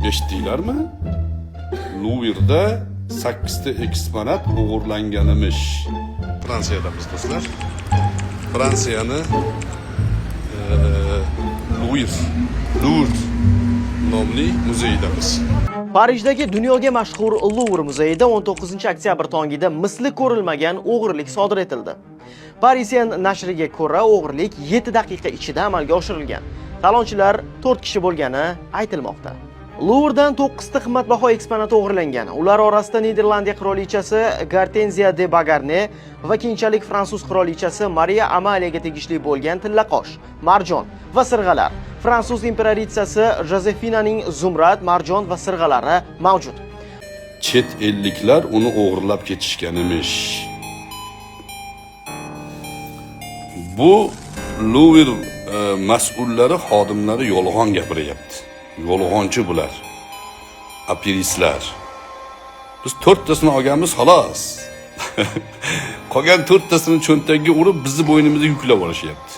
Eshitdinglarmi? Luvrda 8 ta eksponat o'g'irlangan emish. Fransiyadamiz, do'stlar. Fransiyani Louvre, Louvre nomli muzeyidamiz. Parijdagi dunyoga mashhur Louvre muzeyida 19 oktyabr tongida misli ko'rilmagan o'g'irlik sodir etildi. Parisien nashriga ko'ra, o'g'irlik 7 daqiqa ichida amalga oshirilgan. Talonchilar 4 kishi bo'lgani aytilmoqda. Luvrdan 9 ta qimmatbaho eksponat o'g'irlangan. Ular orasida Niderlandiya qirolichasi Gartenziya de Bagarne va keyinchalik fransuz qirolichasi Mariya Amaliyaga tegishli bo'lgan tillaqosh, marjon va sirg'alar, fransuz imperatritsasi Jozefinaning zumrad, marjon va sirg'alari mavjud. Chet elliklar uni o'g'irlab ketishgan emish. Bu Louvre mas'ullari, xodimlari yolg'on gapiryapti. Yolg'onchi bular. Aperistlar. Biz to'rttasini olganmiz, xolos. Qolgan to'rttasini cho'ntagiga urib, bizni bo'ynimizga yuklab olishyapti.